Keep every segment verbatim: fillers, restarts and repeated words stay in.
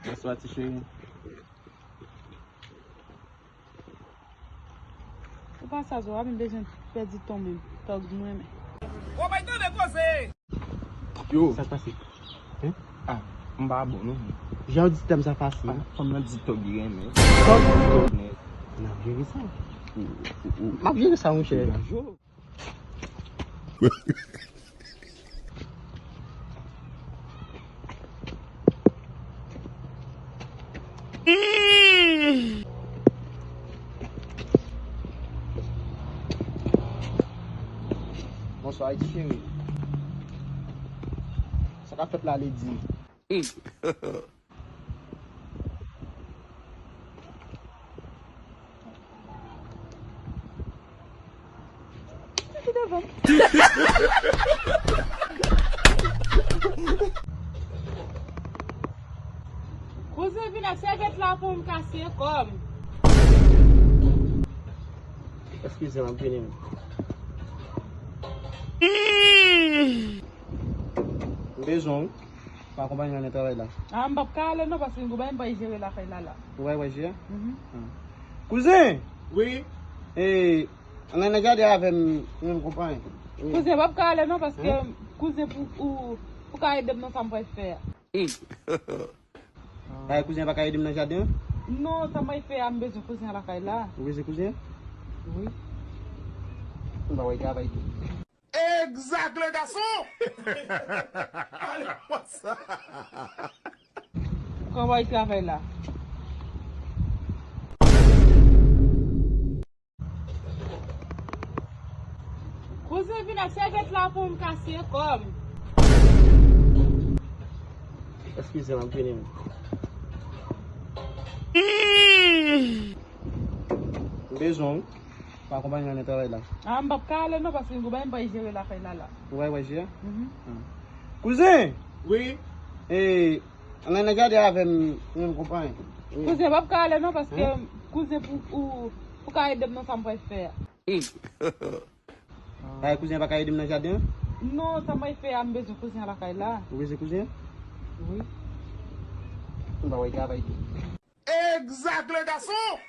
Bonswa, ti cheri. Ou pa sa zo a, m bezwen pèdi tan menm. Tòg mwen men. Ou bay tande koze! Yo. Sa k pase? Hein? Ah, m pa bon non. Jan w di tèm sa fasil. Ah, fanm nan di tòg li renmen. Tòg? Tòg nèt. N ap jere sa. M ap jere sa, monchè. Bonswa, Ayiti cheri. Sa k ap fèt la, Lady? Kouzen, vin ak sèvyèt la pou m kase kò m. Eskize m, ap vini. M bezwen w. Pa akonpanye m nan travay la. Ah, m p ap ka ale non, paske m gen bagay m pral jere lakay la la. Ou pral jere? Mhm. Ah. Kouzen! Wi? E, ann nan jaden avè m, menm konpanye. Wi. Kouzen, m p ap ka ale non, paske kouzen pou, ou, ou ka ede m nan sa m pral fè a. Ay, kouzen pa ka ede m nan jaden an? Non, sa m pral fè a, m bezwen kouzen an lakay la. Ou bezwen kouzen an? Wi. M pa wè travay tou. Egzak, le gason! Ale konsa! Kòman y travay la? Kouzen, vin ak sèvyèt la pou m kase kò m. Eskize m, ap vini. M bezwen w. Pa akonpanye m nan travay la. Ah, m p ap ka ale non, paske m gen bagay m pral jere lakay la la. Ou pral jere? Mhm. Ah. Kouzen! Wi? E, ann nan jaden avè m, menm konpanye. Wi. Kouzen, m p ap ka ale non, paske kouzen pou, ou, ou ka ede m nan sa m pral fè a. Ay, kouzen pa ka ede m nan jaden an? Non, sa m pral fè a, m bezwen kouzen an lakay la. Ou bezwen kouzen an? Wi. M pa wè travay tou. Egzak, le gason!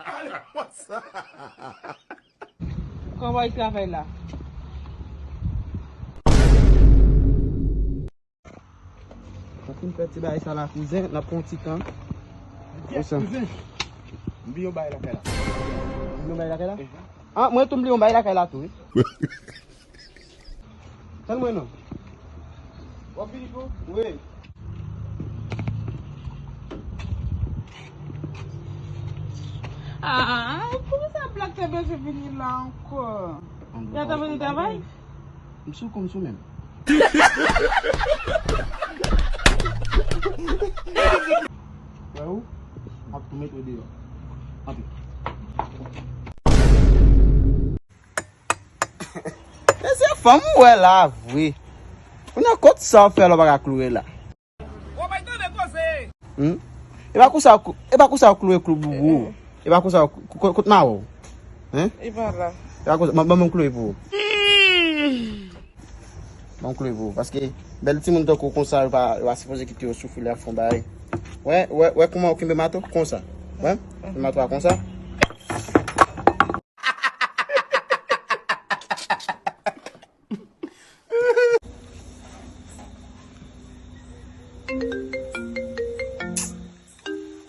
Ale konsa! Kòman y travay la? Mwen fin fè ti bagay sa la, kouzen, n ap pran yon ti tan. Konsa. Kouzen, m bliye yon bagay lakay la. M bliye yon bagay lakay la? Ah, mwen tou m bliye yon bagay lakay la tou, wi. Tann mwen non. W ap vini pou? Wi. Ah, poukisa Black te bezwen vini la ankò? Yo ta vini travay? M sou kò m sou menm. Wè ou? M ap tou mete w deyò. Antre. E se fanm ou wè la vre. Ou nan kot sa w fè la w pa ka kloure la. Ou bay tande koze. Hmm? E pa konsa, e pa konsa w kloure klou boubou. E pa konsa w, ko-, kote mawon? Hein? E pa la. E pa konsa, ban, ban mwen kloure pou ou. Ban mwen kloure pou ou. Paske bèl timoun tankou w konsa, yo pa, yo pa sipoze kite yo soufri lè y ap fè yon bagay. Wè, wè, wè kòman w kenbe mato? Konsa. Wè? Kenbe mato a konsa.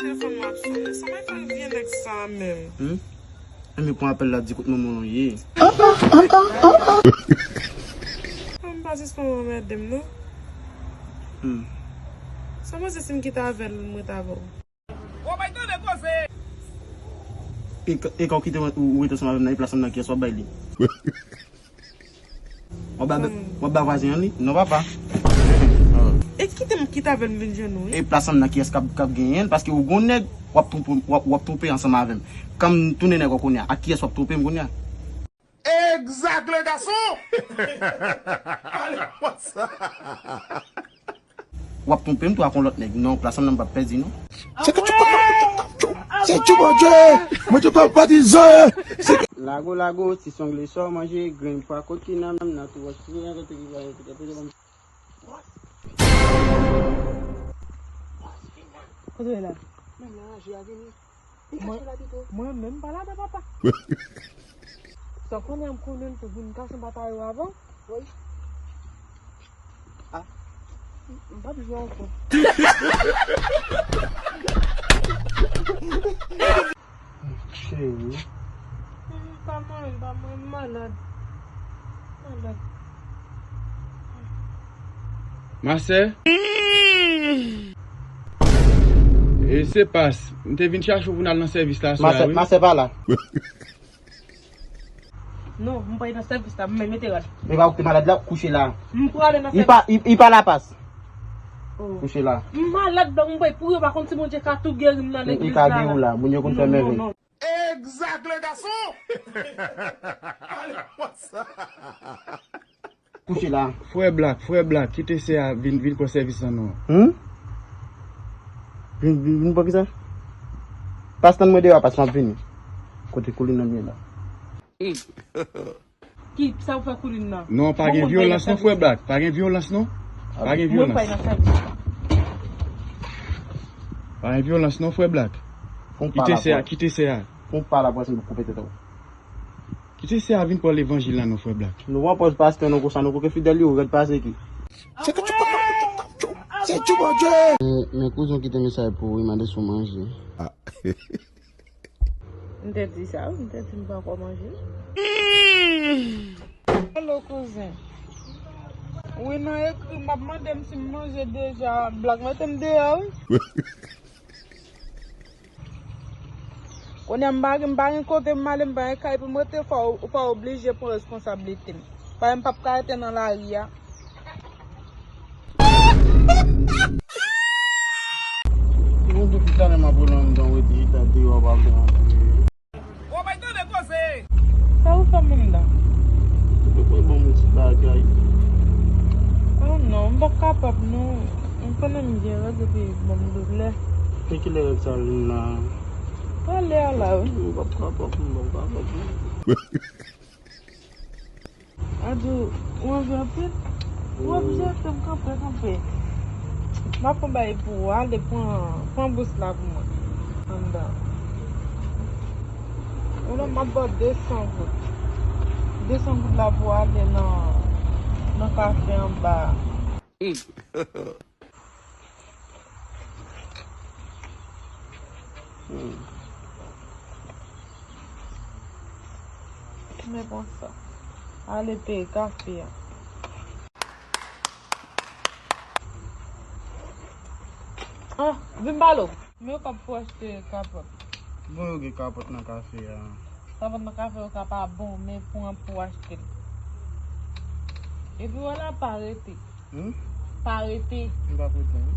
Telefòn mwen ap sonnen. Sa mwen fè vye nèg sa menm? Hmm? Enben pran apèl la, di kote manman w ye. An m pa sispann anmède m non. Hmm. Sa panse si m kite avè l, m ret avè w? Ou bay tande koze. E k-, e kan w kite mwen, ou, ou rete ansanm avè m nan, e plas lan nan kiyès w ap bay li? W ap ba, w ap ba vwazen an li? Non, papa. E kite m kite avè l m vin jwenn ou, wi. E plas lan nan kiyès k ap, k ap genyen l? Paske ou gon nèg, w ap twonpe, w ap, w ap twonpe ansanm avè m. Kan m tounen nèg ou kounye a, ak kiyès w ap twonpe m kounye a? Egzak, le gason! Ale konsa! W ap twonpe m tou ak yon lòt nèg. Non, plas lan nan m p ap pèdi, non. Se ketchoup, ketchoup, ketchoup, ketchoup, Bondye! Mwen te pa patize! Lago, lago, ti songle sa w manje, grenn pwa kokinam nan tou wòch, tou wòch, tou wòch, tou wòch. Antre la. Menm nan raje a vini. Li kache la pito. Mwen menm pa ladan, papa. Sa w konnen, m konnen m te vin kache m papa yo avan. Wi. Ah. M p ap jwe ankò. Cheri. M pa mwen, m pa mwen, m malad. Malad. Ma sè? E se pas. M te vin chache w pou n al nan sèvis la aswè a, wi. Ma sè pa la. Non, m pa nan sèvis la, m mete rad. Men pa ou ki te malad la, kouche la. M prale nan sèvis. Li pa, li, li pa la pas. Oh. Kouche la. M malad, donk m pray pou yo, pa konn si Bondye ka tou geri m nan legliz la. Li ka geri w la, moun yo konn fè mèvèy. Non, non, non. Exact, le garçon! Allez, what's up? Kouche la. Frè Black, frè Black, kite sè a vin, vin pran sèvis lan non. Hmm? Vin, vin, vin pran kisa? Pas tann mwen deyò, pas m ap vini. Kote koulin nan ye la? Ki sa ou fè koulin nan? Non, pa gen vyolans non, frè Black. Pa gen vyolans non. Pa gen vyolans. Mwen pa nan sèvis. Pa gen vyolans non, frè Black. Kite sè a, kite sè a. Fon pa la pwasyon pou koupe tèt ou. Kite sè a vin pran levanjil la non, frè Black. Nou pran pòz pastè nou konsa, nou koke fidèl yo rèd pase ki. Se tchou, se tchou, Bondye! Men, men kouzen kite mesaj pou ou, mande si w manje. M te di sa, wi, m te di m poko manje. Alo, kouzen. Wi, nan ekri, m ap mande m si m manje deja. Black mete m deyò, wi. Kounye a m pa gen, m pa gen kote m ale, m pa gen kay pou m rete, fò, fò oblije pran responsablite m. Paske m p ap ka rete nan lari a. Mwen depi talè m ap rele anndan, w rete chita deyò, w pa vle antre. Ou bay tande koze. Sa ou fè m anndan? Ou te konn ban m yon ti bagay. Oh non, m p ap kapab non. M konnen m gen règ epi ban m doulè. Men kilè règ sa vin la? Talè a la wi. M p ap kapab, m p ap kapab. Adou, ou anvi anpil? Ou oblije ete m kanpe, kanpe. M ap fè yon bagay pou ou, ale pran, pran bous la pou mwen. Anndan. Ou la, m ap ba w de san goud. De san goud la pou w ale nan, nan kafe anba a. Hmm. Men konsa. Ale peye kafe a. Ah, vin pale w. Men yo kòb pou achte kapòt. Bon, yo gen kapòt nan kafe a. Kapòt nan kafe yo ka pa bon, men pran pou achte l. Epi wè la pa rete. Hmm? Pa rete. M pa prete, wi.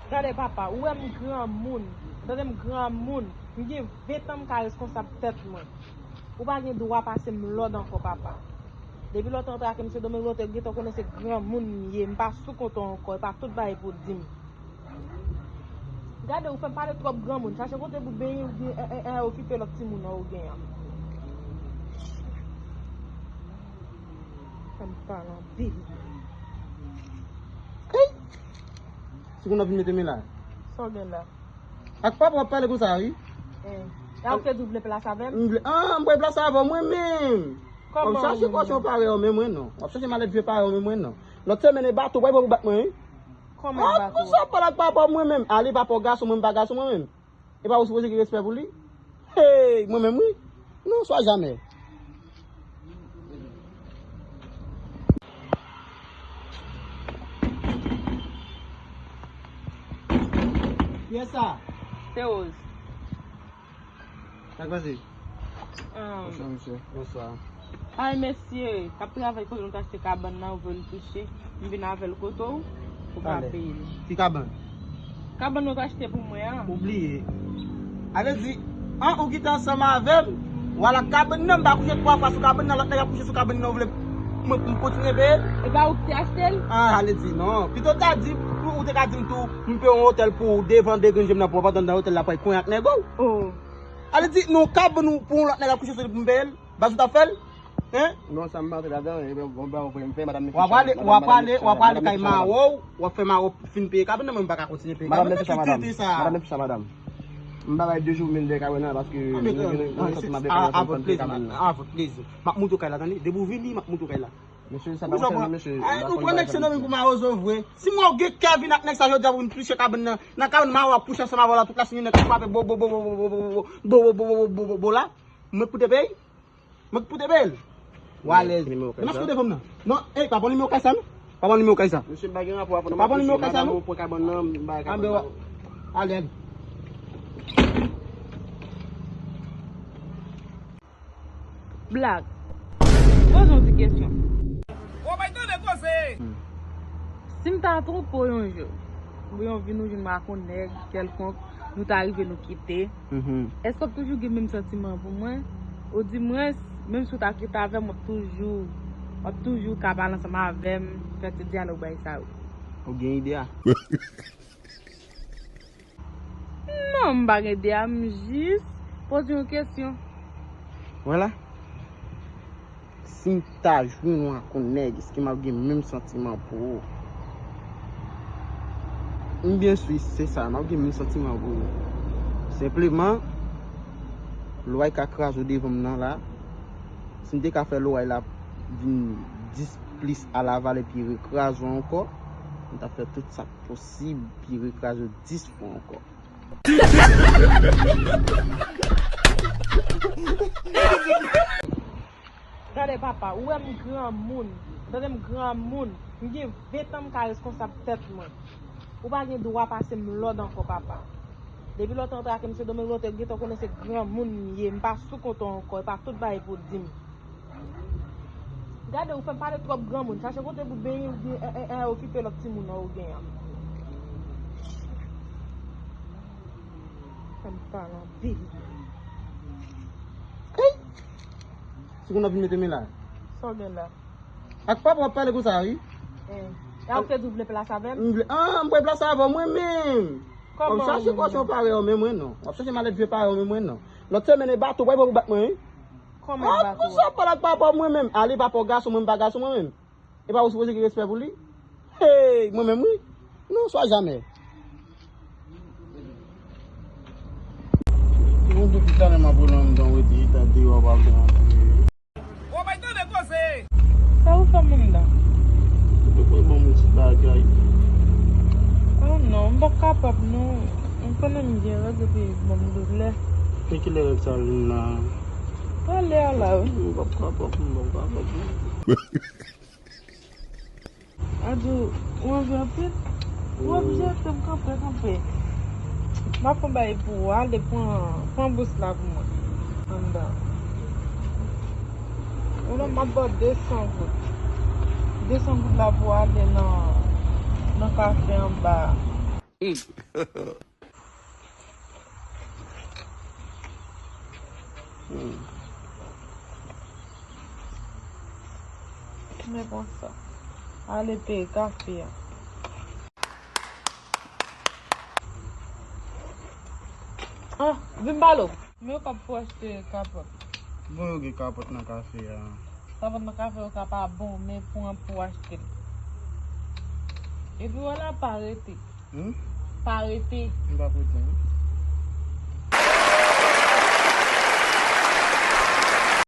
Gade papa, ou wè m granmoun. Tande m granmoun. M gen ven tan m ka reskonsab tèt mwen. Ou pa gen dwa pase m lòd ankò, papa. Depi lè w te antre ak M C Domingo, w te gentan konnen se granmoun m ye. M pa sou kont ou ankò. E pa tout bagay pou w di m. Gade, ou fè m pale twòp granmoun. Chache kote pou benyen oubyen, e, e, e, okipe lòt timoun an ou gen an. Fè m pale anpil. Hey! Timoun nan vin mete men la. Sa w gen la? Ak papa w ap pale konsa, wi. Eh. E a ou te di w vle plas avè m? M vle, ah, m vle plas avè w, mwen menm. Kòman w ap chache kòchon parèy w menm, mwen non. W ap chache malèt vye parèy w menm, mwen non. Lòt semèn, e bato, w pa gen pou bat mwen, wi. Kòman e bato? Ah, konsa w ap pale ak papa w, mwen menm. Ale, papa w gason, mwen m pa gason, mwen menm. E pa ou sipoze gen respè pou li? Hey, mwen menm, wi. Non, swa jamè. Kiyès sa? Se Rose. Sa k pase? Ah. Bonswa, mesye. Bonswa. Ay, mesye, k ap travay kote nou t achte kabann nan, ou vle l touche. M vin avè l kote w, ou pa peye l. Ki kabann? Kabann ou t achte pou mwen an. Ou bliye. Ale di, an, ou kite ansanm avè m, w al ak kabann nan, m pa kouche twa fwa sou kabann nan, lòt nèg ap kouche sou kabann nan, ou vle mwen pou m kontinye peye l? E pa ou ki te achte l? An, ale di, non. Pito w ta di, ou, ou te ka di m tou, m peye yon otèl pou ou, devan de grenn je m nan, pou w pa antre nan otèl la, pral konyen ak nèg ou. Oh. Ale di, non, kabann ou pou yon lòt nèg ap kouche sou li pou m peye l? Baz ou t ap fè l? Hein? Non, sa m pa antre ladan, e bon, bon, bon, m fè madanm nan ficha, w ap prale, w ap prale kay mawo, w ap fè mawo fin peye kabann nan, mwen m pa ka kontinye peye kabann nan, ki tenten sa. Madanm nan ficha, madanm. M pa bay de jou mil de kabann nan, paske mwen santi m ap depann pou m peye kabann nan. Avèk plezi. M ap montre w kay la, tande. Depi w vini, m ap montre w kay la. Mesye, sa pa konsa non, mesye. Ou pran nèg Sendomeng pou mawozo vre. Si mwen w gen kè vin ak nèg sa jodi a pou vin touche kabann nan, nan kabann mawo ap kouche ansanm avè w la tout la, si nèg ap frape bo, bo, bo la. Mwen k pou te peye? Mwen k pou te peye l? W alèz. Demanske w devan m nan. Non, ey, pa pran nimewo kay sa non. Pa pran nimewo kay sa. Mesye, m pa gen rapò avè w non. Pa pran nimewo kay sa non. Madanm ou pran kabann nan, m bay kabann nan. Ale, ale. Blag. Poze yon ti kesyon. Ou bay tande koze. Si m ta twonpe w yon jou, oubyen w vin ou jwenn mwen ak yon nèg kèlkonk, nou ta rive nou kite, èske w ap toujou gen menm santiman pou mwen? Odimwens, menm si w ta kite avè m, w ap toujou, w ap toujou ka pale ansanm avè m, fè ti dyalòg bagay sa yo. Ou gen ide a? Non, m pa gen ide a, m jis poze yon kesyon. Vwala. Si m ta jwenn ou ak yon nèg, èske m ap gen menm santiman pou ou? M byen si se sa, m ap gen menm santiman pou ou. Senpleman, lwa ka kraze w devan m nan la. Si m te ka fè lwa la vin dis plis alaval epi rekraze w ankò, m t ap fè tout sa k posib pou rekraze w dis fwa ankò. Gade papa, ou wè m granmoun, tande m granmoun, m gen ven tan m ka reskonsab tèt mwen. Ou pa gen dwa pase m lòd ankò papa. Depi lè w te antre ak M. Sendomeng, ou te gentan konnen se granmoun m ye, m pa sou kont ou ankò, e pa tout bagay pou w di m. Gade, ou fè m pale twòp granmoun. Chache kote pou benyen oubyen, e, e, e, okipe lòt timoun ou gen an. Fè m pale anpil. Hey! Timoun ap vin mete men la. Sa w gen la? Ak papa w ap pale konsa, wi. E a ou te di w vle plas avè m? M vle, ah, m vle plas avè w mwen menm. Kòman w chache kòchon parèy ou menm mwen non. W ap chache malèt vye parèy ou menm mwen non. Lòt semèn e bato w pral pran pou bat mwen, wi. Kòman e bato w? Sa pale ak papa w mwen menm. Ale papa w gason, mwen m pa gason mwen menm. E pa ou sipoze gen respè pou li? Hey, mwen menm wi. Non, swa jamè. Bon, depi talè m ap rele anndan, w rete chita deyò, w pa vle antre. Ou bay tande koze. Sa ou fè m anndan? Ou te konn ban m yon ti bagay. Oh non, m p ap kapab non. M konnen m gen règ epi ban m doulè. Men kilè règ sa vin la? Talè a la wi. M p ap kapab, m p ap kapab non. Adou, ou anvi anpil? Ou oblije ete m kanpe, kanpe. M ap fè yon bagay pou ou, ale pran, pran bous la pou mwen. Anndan. Ou non, m ap ba w de san goud. De san goud la pou w ale nan, nan kafe anba a. Hmm. Men konsa. Ale peye kafe a. Ah, vin pale w. Men yo k ap pou achte kapòt. Bon, yo gen kapòt nan kafe a. Kapòt nan kafe yo ka pa bon, men pran pou achte l. Epi wè la pa rete. Hmm? Pa rete. M pa prete, non.